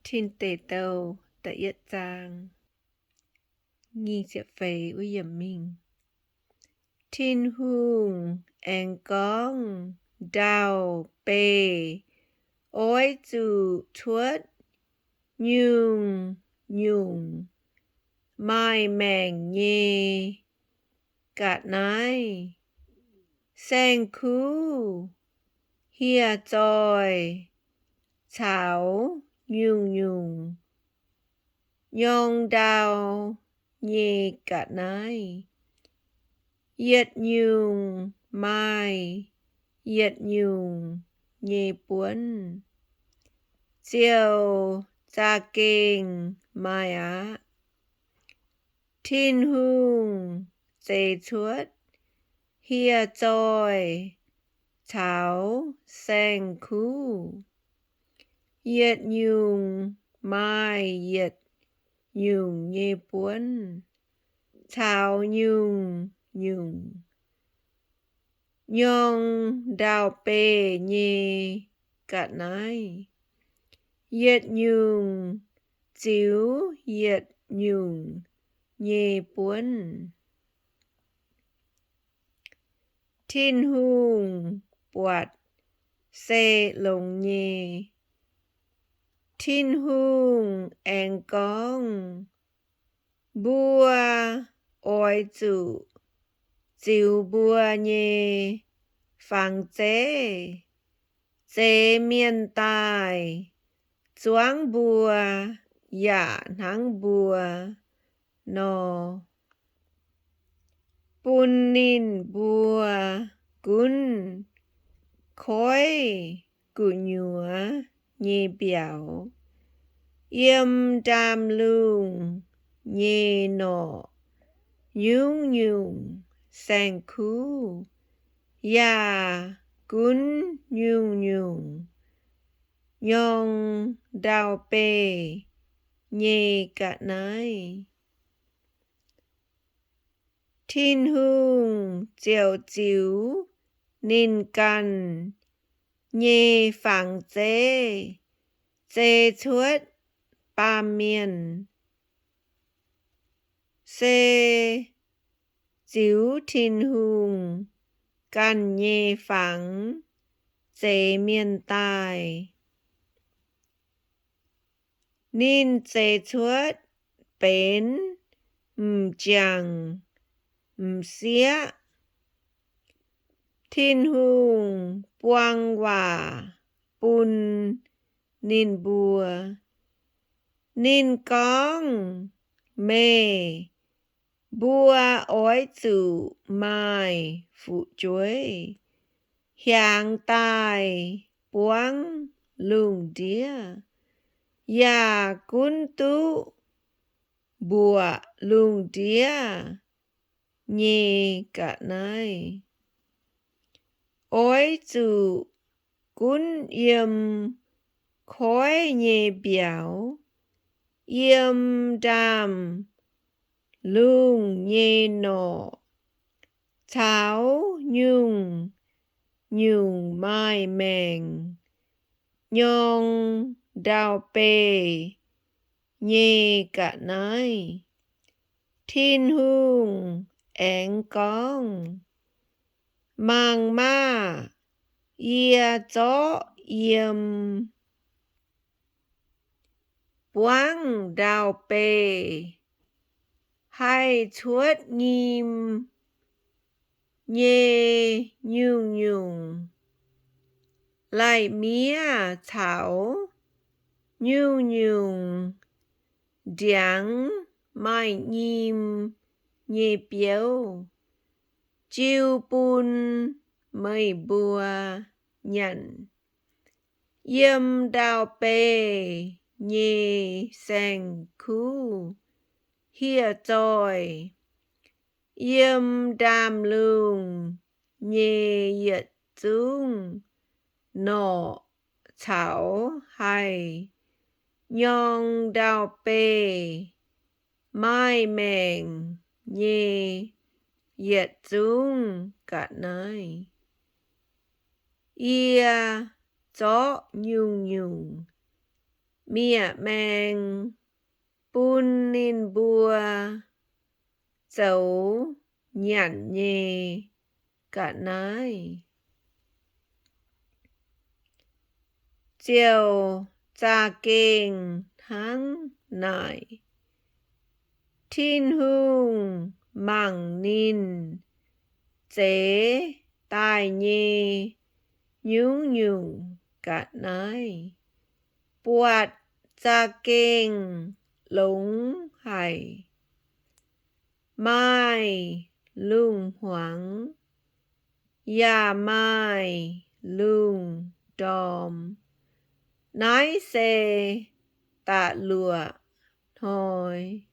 Tin Deic Douh da'yietv zaang, nyic ziepc feix wuov yiemc mingh. Tin-Hungh aengx gorngv, Ndau-beih oix zuqc cuotv nyungc-nyungc maaih maengc nyei ga'naaiv, saeng-kuv, hieh zoih caux nyungc-nyungc nyorng ndau nyei ga'naaiv, yietc nyungc maaih yietc nyungc nyei buonv, ziouc za'gengh maaih aqv. Tin-Hungh zeix cuotv hieh zoih caux saeng-kuv, yietc nyungc maaih yietc nyungc nyei buonv caux nyungc-nyungc nyorng ndau-beih nyei ga'naaiv, yietc nyungc ziux yietc nyungc nyei buonv. Tin-Hungh buatc se longx nyei. Tin-Hungh aengx gorngv, Mbuo oix zuqc ziux mbuo nyei fangx zeiv zeix mienh daaih zuangv mbuo yaac hnangv mbuo nor, bun ninh mbuo gunv koiv gu'nyuoz nyei mbiauz, yiem ndaamv-lungh nyei norqc nyungc-nyungc saeng-kuv, yaac gunv nyungc-nyungc nyorng ndau-beih nyei ga'naaiv. Tin-Hungh ziouc ziux ninh ganh nyei fangx zeiv zeix cuotv baamh mienh, se ziux Tin-Hungh ganh nyei fangx zeix mienh daaih. Ninh zeix cuotv benx m'jangc m'sieqv. Tin-Hungh buang waac bun ninh mbuo. Ninh gorngv, Meih mbuo oix zuqc maaih fu'jueiv hiaangx daaih buangv lungh ndiev, yaac gunv duqv mbuoqc lungh ndiev nyei ga'naaiv. Oix zuqc gunv yiem koiv nyei mbiauz, yiem ndaamv-lungh nyei norqc, caux nyungc-nyungc maaih maengc nyorng ndau-beih nyei ga'naaiv. Tin-Hungh aengx gorngv, Mangc maah! Yie zorqv yiem buangv ndau-beih haih cuotv nyim nyei nyungc-nyungc lai-miev caux nyungc-nyungc ndiangx maaih nyim nyei biouv, jiu bun meih mbuo nyanc. Yiem ndau-beih nyei saeng-kuv hieh zoih, yiem ndaamv-lungh nyei yietc zungv norqc caux haih nyorng ndau-beih maaih maengc nyei yietc zungv ga'naaiv. Yie zorqv nyungc-nyungc miev-maeng bun ninh mbuo zoux nyanc nyei ga'naaiv. Ziouc za'gengh hnangv naaic. Tin-Hungh mangc ninh zeix daaih nyei nyungc-nyungc ga'naaiv, buatc za'gengh longx haic, maaih lungh hmuangx, yaac maaih lungh ndorm. Naaiv se da'luoqc hnoi.